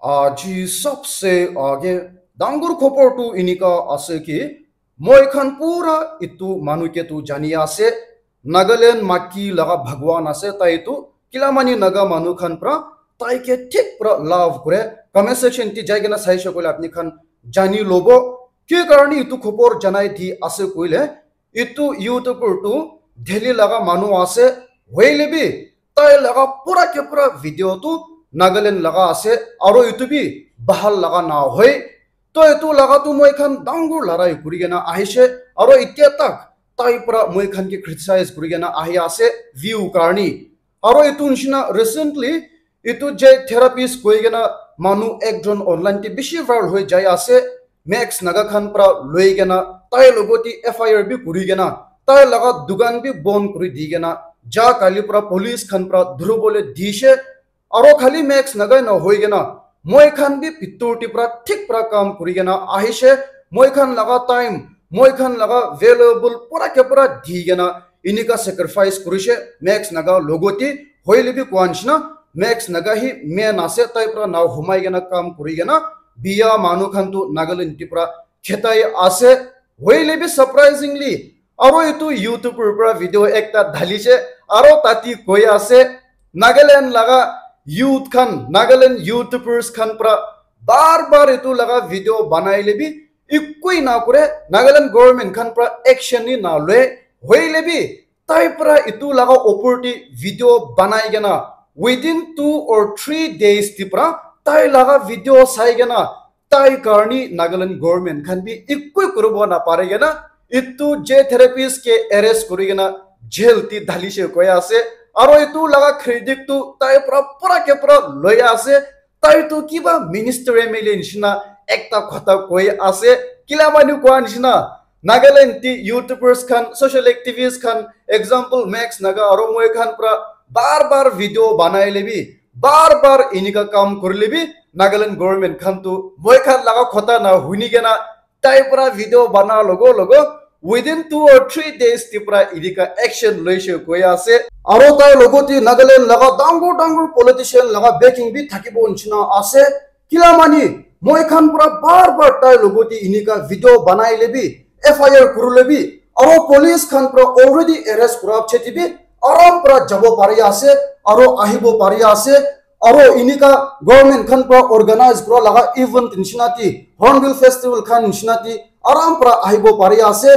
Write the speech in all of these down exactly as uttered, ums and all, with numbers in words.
Aji sabse aage dangor khobor tu enika ase ki, moi khan pura itu manu ke tu jani ase, Nagaland maki laga bhagwan ase tai tu. Kila mani Naga manu khan pra tai ke thik pra love kore. Comment section te jai kena sai shey koile apni khan jani lobo. Ki karni itu khobor janai di ase koile, itu YouTuber tu Delhi laga manu ase, hoile bi tai laga pura ke pura video tu Nagaland laga ase, aro itu bi bahal laga na hoi. To itu laga tu moi khan dangor larai kuri kena ahishe, aro itya tak tai pra moi khan ke criticize kuri kena ahi ase view karni. Aro itu nishina recently itu je therapist koi kena manu ekjon online te bishi viral hoi jai ase. Max Naga khan pra loi kena tai logote F I R bi kuri kena tai laga dukan bi bon kuri di kena ja kali pra police khan pra dhuribole dishe. Aro khali Max Naga na hoi kena moi khan bi pitur te pra thik pra kam kuri kena ahishe. Moi khan laga time, moi khan laga valuable pura ke pura di kena inika sacrifice kurishe Max Naga logote. Hoile bi koa nishina Max Naga hi main ase, tai pra nao humai kena kam kuri kena biya manu khan tu Nagaland te pra khetai ase. Hoile bi surprisingly aro itu YouTuber pra video ekta dhalishe, aro tati koi ase Nagaland laga youth khan, Nagaland YouTubers khan pra bar bar itu laga video banai le bi ekoi na kore, Nagaland government khan pra action ni na loi. Hoile bi tai pra itu laga opor te video banai kena within two or three days te pra tai laga video sai kena tai karni Nagaland government khan bi ekoi kuribo na pare kena itu je therapist ke arrest kuri kena jail te dhalishe koi ase. Aro itu laga credit tu tai pra pura ke pura loi ase. Tai tu kiba minister M L A nishina ekta khota koi ase. Kila manu koa nishina Nagaland te YouTubers khan, social activists khan, example Max Naga aro moi khan pra bar bar video banai le bi, bar bar inika kam kuri le bi Nagaland government khan tu moi khan laga khota na huni kena tai pra video bana logo logo within two or three days te pra inika action loishe koi ase. Aro tai logote Nagaland laga dangor dangor politician laga backing bi thakibo nishina ase. Kila mani moi khan pra bar bar tai logote inika video banai le bi, F I R kuri le bi, aro police khan pra already arrest kura piche te bi aram pra jabo pari ase, aro ahibo pari ase. Aro inika government khan pra organize kura laga event nishina te, Hornbill Festival khan nishina te aram pra ahibo pari ase.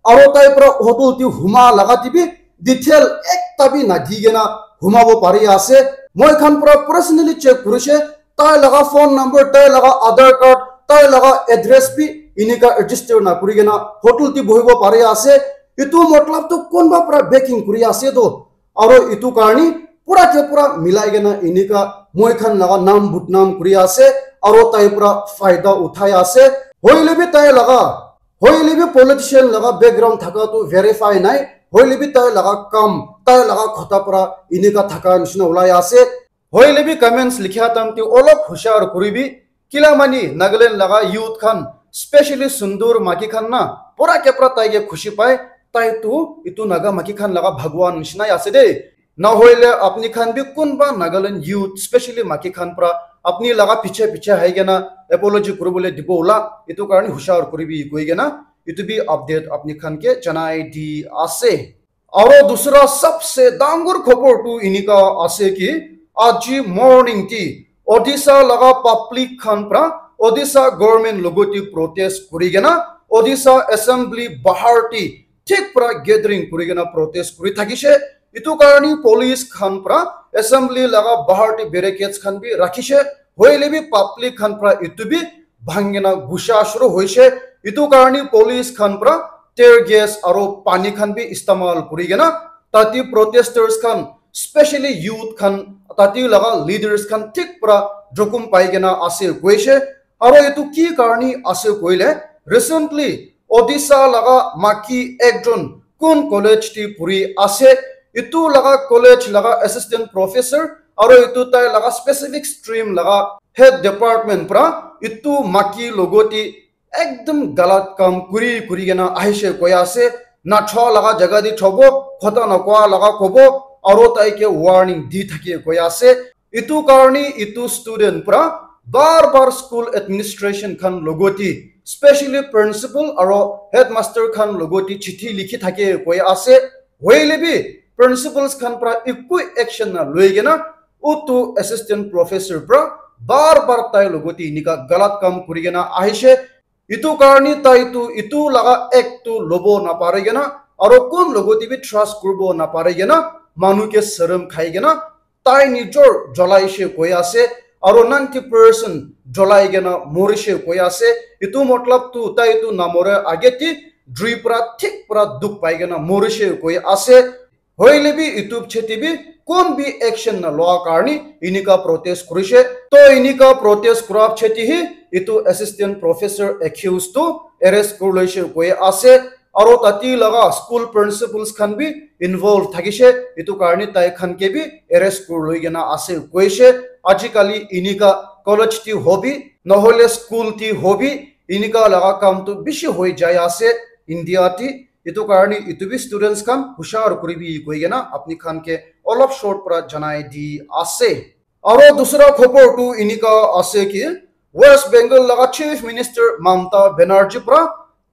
Aro tai pra hotel te huma laga te bi detail ekta bi na di kena humabo pari ase. Moi khan pra personally check kurishe, tai laga phone number, tai laga Aadhaar card, tai laga address bi inika register na kuri kena hotel te bohibo pari ase. Itu matlab tu kunba pra backing kuri ase to. Aro itu karni pura ke pura milai kena inika moi khan laga nam budnam kuri ase, aro tai pra faida uthai ase. Hoile bi tai laga, hoile bi politician laga background thaka tu verify nai, hoile bi tai laga kam, tai laga khota pra inika thaka nishina ulai ase. Hoile bi comments likhia time te olop hushar kuribi. Kila mani Nagaland laga youth khan, specially sundur maki khan na, pura ke pura tai ke khushi pai. Tai tu itu Naga maki khan laga bhagwan nishina ase de. Na hoile apni khan bi kunba Nagaland youth, specially maki khan pra apni laga piche piche hai kena apology kuribole dibo ula. Itu karni hushar kuribi koi kena itu bi update apni khan ke janai di ase. Aro dusra sabse dangor khobor tu inika ase ki, aji morning te Odisha laga public khan pra Odisha government logote protest kuri kena Odisha assembly bahar te thik pra gathering kuri kena protest kuri thakishe. Itu karni police khan pra assembly laga bahar te barricades khan bi rakhishe. Hoile bi public khan pra itu bi bhangina gusha shuru hoishe. Itu karni police khan pra tear gas aro pani khan bi istemal kuri kena tate protesters khan, specially youth khan, tate laga leaders khan thik pra jokhom pai kena ase koishe. Aro itu ki karni ase koile, recently Odisha laga maki ekjon kun college te puri ase, itu laga college laga assistant professor aro itu tai laga specific stream laga head department pra itu maki logote ekdum galat kam kuri kuri kena ahishe koi ase, na thwa laga jaga te thobo, khota na koa laga kobo, aro tai ke warning di thake koi ase. Itu karni itu student pra bar bar school administration khan logoti, specially principal aro headmaster khan logoti chithi likhi thake koi ase. Hoile bi principals khan pra ekoi action na loi kena utu assistant professor pra bar bar tai logoti enika galat kam kuri kena ahishe. Itu karni tai tu itu laga act tu lobo napare kena, aro kun logoti bi trust kurbo napare kena, manu ke saram khai kena, tai nijor jolaishe koi ase, aro ninety percent jolai kena morishe koi ase. Itu matlab tu tai tu namore ageti jui pra thik pra dukh pai kena morishe koi ase. Hoile bi itu cheti bi kun bi action na loa karni inika protest kurishe. To inika protest kura cheti hi itu assistant professor accused tu arrest kurloishe koi ase. Aro tati laga school principals khan bi involve thakishe. Itu karni tai khan ke bi arrest kurloi kena ase koishe. Ajikali inika college ti hobi, nohole school ti hobi, inika laga kam tu bishi hoi jai ase India ti. Itu karni itu bi students khan hushar kuribi koi kena apni khan ke olop short pra janai di ase. Aro dusra khobor tu inika ase ki West Bengal laga Chief Minister Mamta Banerjee pra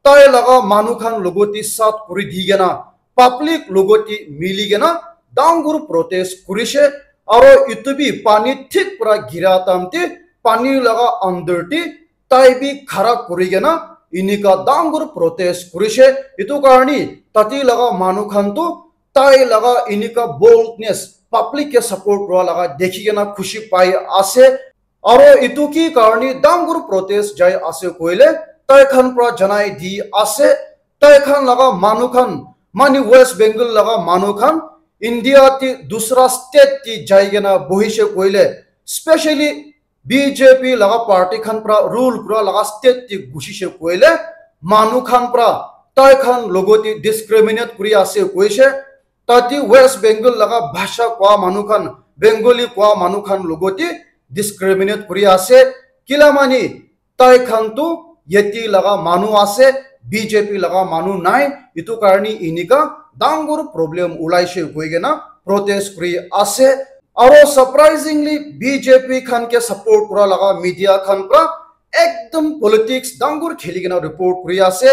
tai laga manu khan logoti sat kuri di kena public logoti mili kena dangur protest kurishe. Aro itu bi pani thik pra gira tamte pani laga under te tai bi khara kuri kena inika dangur protest kurishe. Itu karni tati laga manu khan tu tai laga inika boldness public ke support kura laga dekhi kena khushi pai ase. Aro itu ki karni dangur protest jai ase koile tai khan pra janai di ase. Tai khan laga manu khan mani West Bengal laga manu khan India ti dusra state ti jai kena bohishe koile, specially B J P laga party khan pra rule kura laga state ti gushishe koile manu khan pra tai khan logoti discriminate kuri ase koishe. Tati West Bengal laga bhasha kwa manu khan, Bengali kwa manu khan logoti discriminate kuri ase. Kila mani tai khan tu yeti laga manu ase, B J P laga manu nai. Itu karni inika dangur problem ulaishe koi kena protest kuri ase. Aro surprisingly B J P khan ke support kura laga media khan pra ekdom politics dangur kheli kena report kuri ase.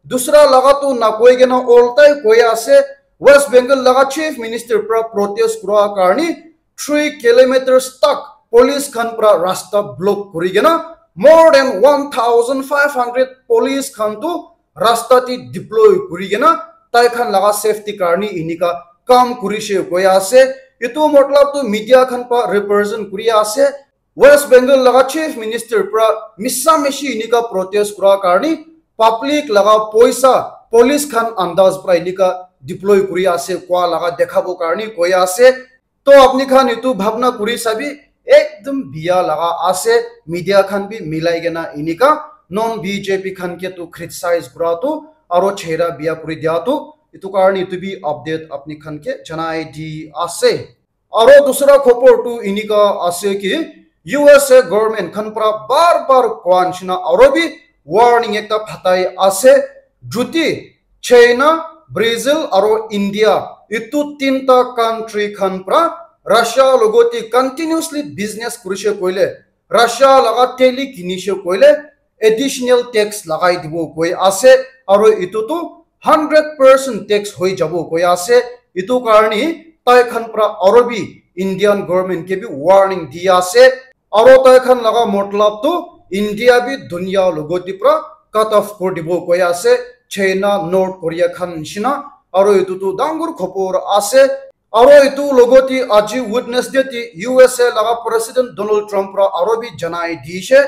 Dusra laga tu nakoi kena oltai koi ase. West Bengal laga Chief Minister pra protest kura karni three kilometers tak police khan pra rasta block kuri kena more than one thousand five hundred police khan tu rasta ti deploy kuri kena tai khan laga safety karni inika kam kurishe koi ase. Itu matlab tu media khan pra represent kuri ase. West Bengal laga Chief Minister pra misa mishi inika protest kura karni public laga poisa police khan andaz pra inika deploy kuri ase kua laga dekhabo karni koi ase. To apni khan itu bhabna kuri sabi ekdom biya laga ase. Media khan bi milai kena inika non B J P khan ke tu criticize kura tu aro chehra biya kuri dia tu. Itu karni itu bi update apni khan ke janai di ase. Aro dusra khobor tu inika ase ki U S A government khan pra bar bar kwan shina aro bi warning ekta phatai ase. Juti China, Brazil aro India itu tinta country khan pra Russia logoti continuously business kurishe koile, Russia laga teli kinishe koile additional tax lagai dibo koi ase. Aro itu tu hundred percent tax hoi jabo koi ase. Itu karni tai khan pra aro bi Indian government ke bi warning di ase. Aro tai khan laga matlab tu India bi dunia logoti pra cut off kuri dibo koi ase, China, North Korea khan nishina. Aro itu tu dangur khobor ase. Aro itu logoti aji Wednesday ti U S A laga President Donald Trump pra aro bi janai dishe,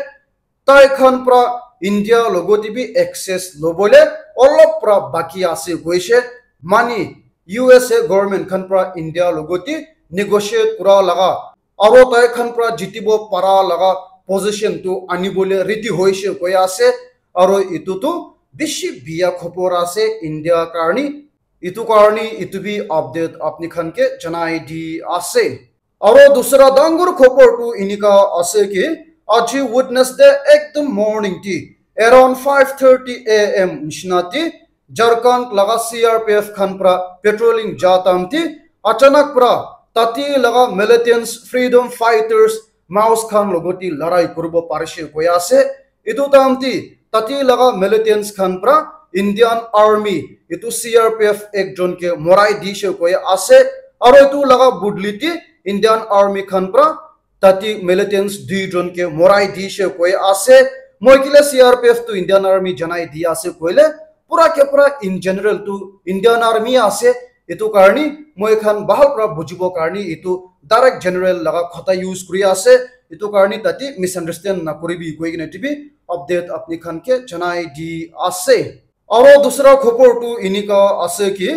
tai khan pra India logoti bi access lobole olop pra baki ase koishe. Mani U S A government khan pra India logoti negotiate kura laga aro tai khan pra jitibo para laga position tu anibole ready hoishe koi ase. Aro itu tu bishi biya khobor ase India karni. Itu karni itu bi update apni khan ke janai di ase. Aro dusra dangur khobor tu inika ase ki aji Wednesday ekdom morning ti around five thirty A M nishina ti Jharkhand laga C R P F khan pra patrolling ja tam ti achanak pra tati laga militants, freedom fighters, Maos khan logoti larai kuribo parishe koi ase. Etu time te tati laga militants khan pra Indian Army etu C R P F ekjon ke morai dishe koi ase. Aro etu laga budli te Indian Army khan pra tati militants duijon ke morai dishe koi ase. Moi kile C R P F tu Indian Army janai di ase koile, pura ke pura in general tu Indian Army ase. Etu karni moi khan bahal pra bujibo karni etu direct general laga khota use kuri ase. Etu karni tati misunderstand na kuribi koi kena tibi update apni khan ke janai di ase. Aro dusra khobor tu enika ase ki,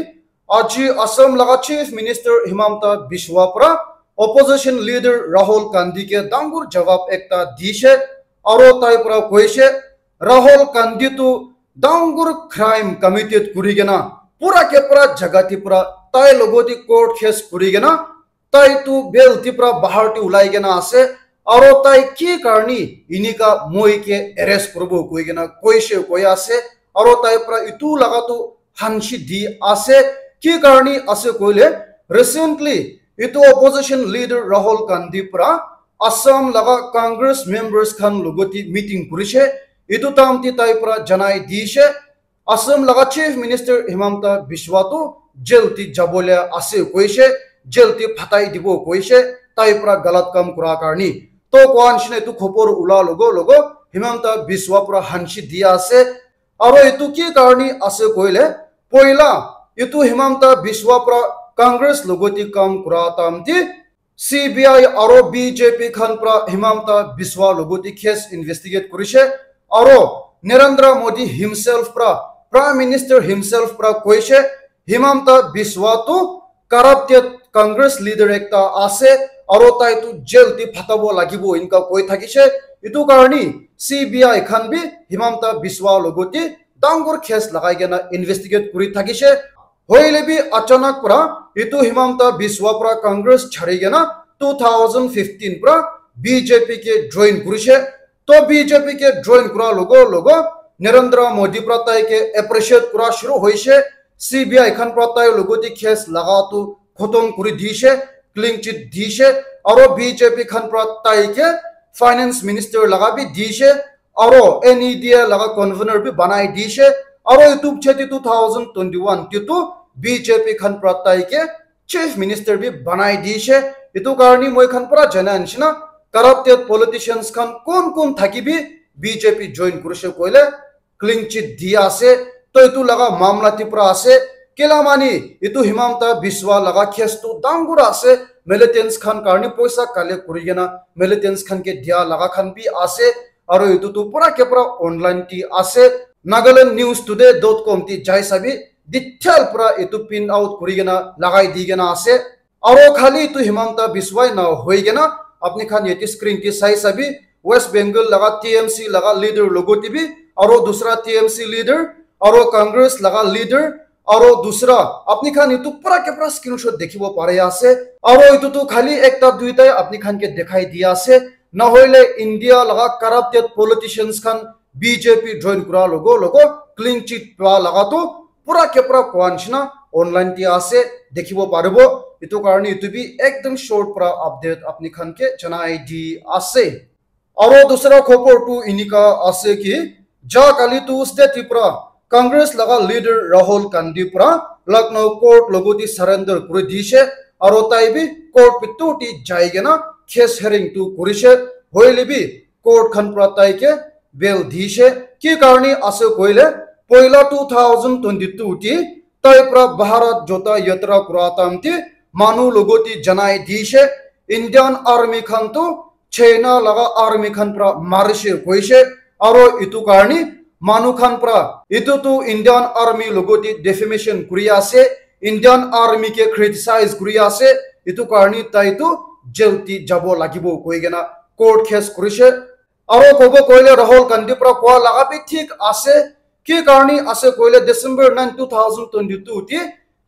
aji Assam laga Chief Minister Himanta Biswa pra opposition leader Rahul Gandhi ke dangur jawab ekta dishe, aro tai pra koishe, Rahul Gandhi tu dangur crime committed kuri kena pura ke pura jaga te pra tai logoti court case kuri kena tai tu bail te pra bahar te ulai kena ase, aro tai ki karni enika moi ke arrest kuribo koi kena koishe koi ase, aro tai pra itu laga tu hanshi di ase, ki karni ase koile, recently itu opposition leader Rahul Gandhi pra Assam laga Congress members khan logoti meeting kurishe, itu time te tai pra janai dishe, Assam laga Chief Minister Himanta Biswa tu jail te jabole ase koishe, jail te phatai dibo koishe, tai pra galat kam kura karni. To koa nishina etu khobor ula logo logo Himanta Biswa pra hanshi dia ase. Aro etu ki karni ase koile, poila etu Himanta Biswa pra Congress logoti kam kura time te C B I aro B J P khan pra Himanta Biswa logoti case investigate kurishe, aro Narendra Modi himself pra, Prime Minister himself pra koishe, Himanta Biswa tu corrupted Congress leader ekta ase, aro tai tu jail te phatabo lagibo inka koi thakishe. Itu karni C B I khan bi Himanta Biswa logoti dangur case lagai kena investigate kuri thakishe. Hoile bi achanak pra itu Himanta Biswa pra Congress chari kena two thousand fifteen pra B J P ke join kurishe. To B J P ke join kura logo logo Narendra Modi pra tai ke appreciate kura shuru hoishe. C B I khan pra tai logoti case laga tu khotom kuri dishe, clean chit dishe, aro B J P khan pra tai ke finance minister laga bi dishe, aro N E D A laga convener bi banai dishe, aro itu piche te two thousand twenty-one te tu B J P khan pra tai ke chief minister bi banai dishe. Itu karni moi khan pura jana nishina corrupted politicians khan kon kon thaki bi B J P join kurishe koile clean chit di ase. To itu laga mamla te pura ase. Kela mani itu Himanta Biswa laga case tu dangur ase. Militants khan karni poisa collect kuri kena militants khan ke dia laga khan bi ase. Aro itu tu pura ke pura online te ase. Nagaland news today dot com te jai sabi detail pura itu print out kuri kena lagai di kena ase. Aro khali itu Himanta Biswa na hoi kena apni khan yate screen te sai sabi West Bengal laga T M C laga leader logo te bi aro dusra T M C leader aro Congress laga leader aro dusra apni khan itu pura ke pura screenshot dikhibo pare ase. Aro itu tu khali ekta duita apni khan ke dikhai di ase. Nahoile India laga corrupted politicians khan B J P join kura logo logo clean chit pa laga tu pura ke pura koa nishina online te ase, dikhibo paribo. Itu karni itu bi ekdom short pura update apni khan ke janai di ase. Aro dusra khobor tu inika ase ki, ja kali Tuesday te pura Congress laga leader Rahul Gandhi pura Lucknow court logo te surrender kuri dishe, aro tai bi court bitor te jai kena case hearing tu kurishe, hoile bi court khan pura tai ke bail dishe. Ki karni ase koile, poila two thousand twenty-two te tai pura Bharat Joda Yatra kura time te manu logo te janai dishe, Indian Army khan tu China laga army khan pura marishe koishe, aro itu karni manu khan pura itu tu Indian Army logo te defamation kuri ase, Indian Army ke criticize kuri ase, itu karni tai tu jail te jabo lagibo koi kena court case kurishe. Aro kobo koile Rahul Gandhi pura koa laga bi thik ase, ki karni ase koile December nine two thousand twenty-two te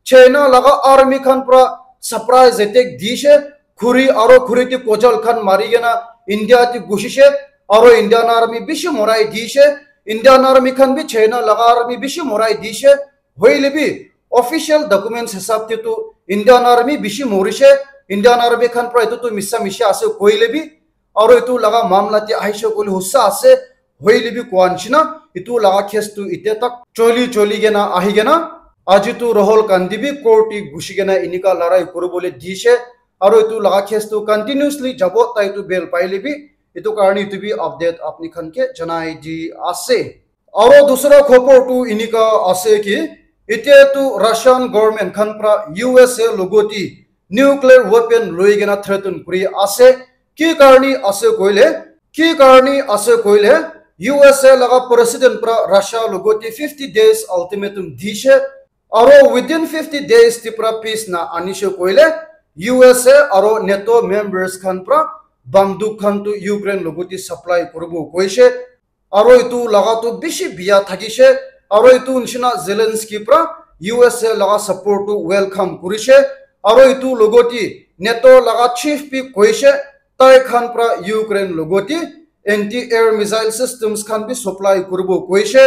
China laga army khan pura surprise attack dishe, khuri aro khuri te kojal khan mari kena India te gushishe, aro Indian army bishi morai dishe, Indian army khan bi China laga army bishi morai dishe, hoile bi official documents hisab te tu Indian army bishi morishe, Indian army khan pura itu tu misa misha ase koile bi, Aro etu laga mamla te ahishe koile husa ase, hoile bi koa nishina, etu laga case tu ite tak choli choli kena ahi kena, aji tu Rahul Gandhi bi court te gushi kena enika larai kuribole dishe, aro etu laga case tu continuously jabo, tai tu bail paile bi, etu karni etu bi update apni khan ke janai di ase. Aro dusra khobor tu enika ase ki, etia tu Russian government khan pra U S A logoti nuclear weapon loi kena threaten kuri ase. Ki karni ase koile, ki karni ase koile, U S A laga president pra Russia logoti fifty days ultimatum dishe. Aro within fifty days ti pra peace na anishe koile, U S A aro NATO members khan pra banduk khan tu Ukraine logoti supply kuribo koishe. Aro etu laga tu bishi biya thakishe, aro etu nishina Zelensky pra U S A laga support tu welcome kurishe, aro etu logoti NATO laga chief bi koishe, tai khan pra Ukraine logoti anti-air missile systems khan bi supply kuribo koishe,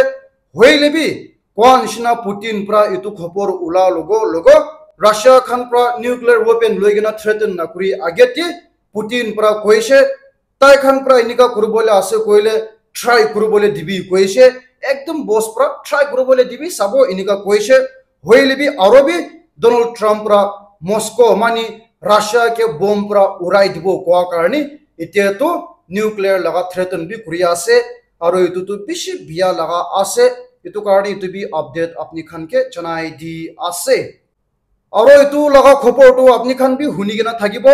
hoile bi koa nishina Putin pra etu khobor ula logo logo Russia khan pra nuclear weapon loi kena threaten na kuri age te Putin pra koishe, tai khan pra enika kuribole ase koile try kuribole dibi koishe, ekdom boss pra try kuribole dibi sabo enika koishe, hoile bi aro bi Donald Trump pra Moscow mani Russia ke bomb pra urai dibo koa karni etia tu nuclear laga threaten bi kuri ase, aro etu tu bishi biya laga ase, etu karni etu bi update apni khan ke janai di ase. Aro etu laga khobor tu apni khan bi huni kena thakibo.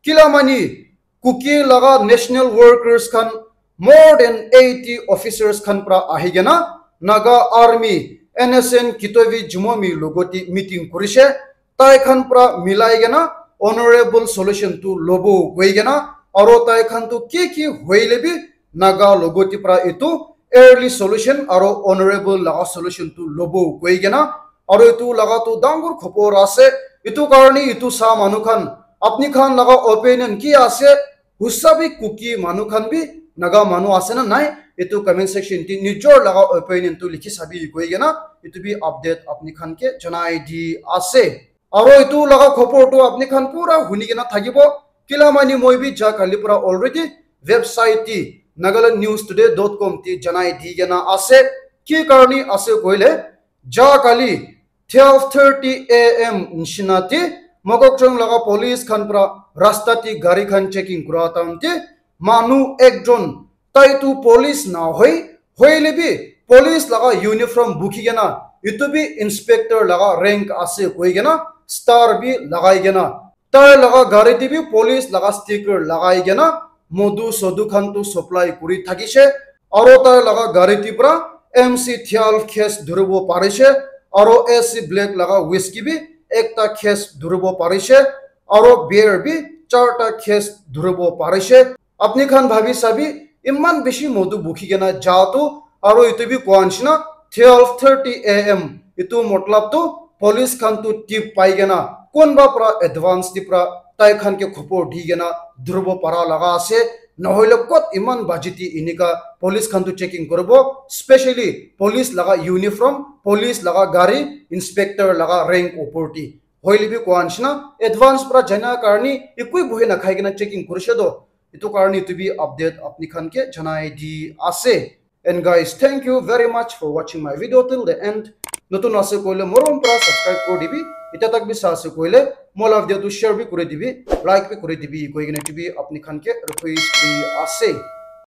Kila mani Kuki laga national workers khan more than eighty officers khan pra ahi kena Naga Army N S N Kitovi Jumomi logoti meeting kurishe. Tai khan pra milai kena honorable solution tu lobo koi kena aro tai khan tu ki ki hoile bi Naga logoti pra etu early solution aro honorable laga solution tu lobo koi kena aro etu laga tu dangor khobor ase. Etu karni etu sa manu khan apni khan laga opinion ki ase? Husa bi Kuki manu khan bi Naga manu ase na nai? Etu comment section te nijor laga opinion tu likhi sabi koi kena etu bi update apni khan ke janai di ase. Aro etu laga khobor tu apni khan pura huni kena thakibo. Kila mani moi bi ja kali pra already website te nagaland news today dot com te janai di kena ase. Ki karni ase koile, ja kali twelve thirty A M nishina te Mokokchung laga police khan pra rasta te gari khan checking kura time te manu ekjon, tai tu police na hoi, hoile bi police laga uniform bukhi kena, etu bi inspector laga rank ase koi kena, star bi lagai kena, tai laga gari te bi police laga sticker lagai kena, modu sodu khan tu supply kuri thakishe, aro tai laga gari te pra M C twelve case dhuribo parishe, aro A C Black laga whisky bi ekta case dhuribo parishe, aro beer bi charta case dhuribo parishe. Apni khan bhabi sabi, iman bishi modu bukhi kena ja tu, aro etu bi koa nishina twelve thirty A M, etu matlab tu police khan tu tip pai kena, kunba pra advance te pra tai khan ke khobor di kena dhuribo para laga ase, nahoile kot iman baji te enika police khan tu checking kuribo, specially police laga uniform, police laga gari, inspector laga rank opor te. Hoile bi koa nishina advance pra jana karni ekoi bohi na khai kena checking kurishe do. Etu karni etu bi update apni khan ke janai di ase. And guys, thank you very much for watching my video till the end. Notun ase koile morom pra subscribe kuri dibi. Ita tak bi sa ase koile mo la video tu share bi kuri dibi, like bi kuri dibi koi kena etu bi apni khan ke request kuri ase.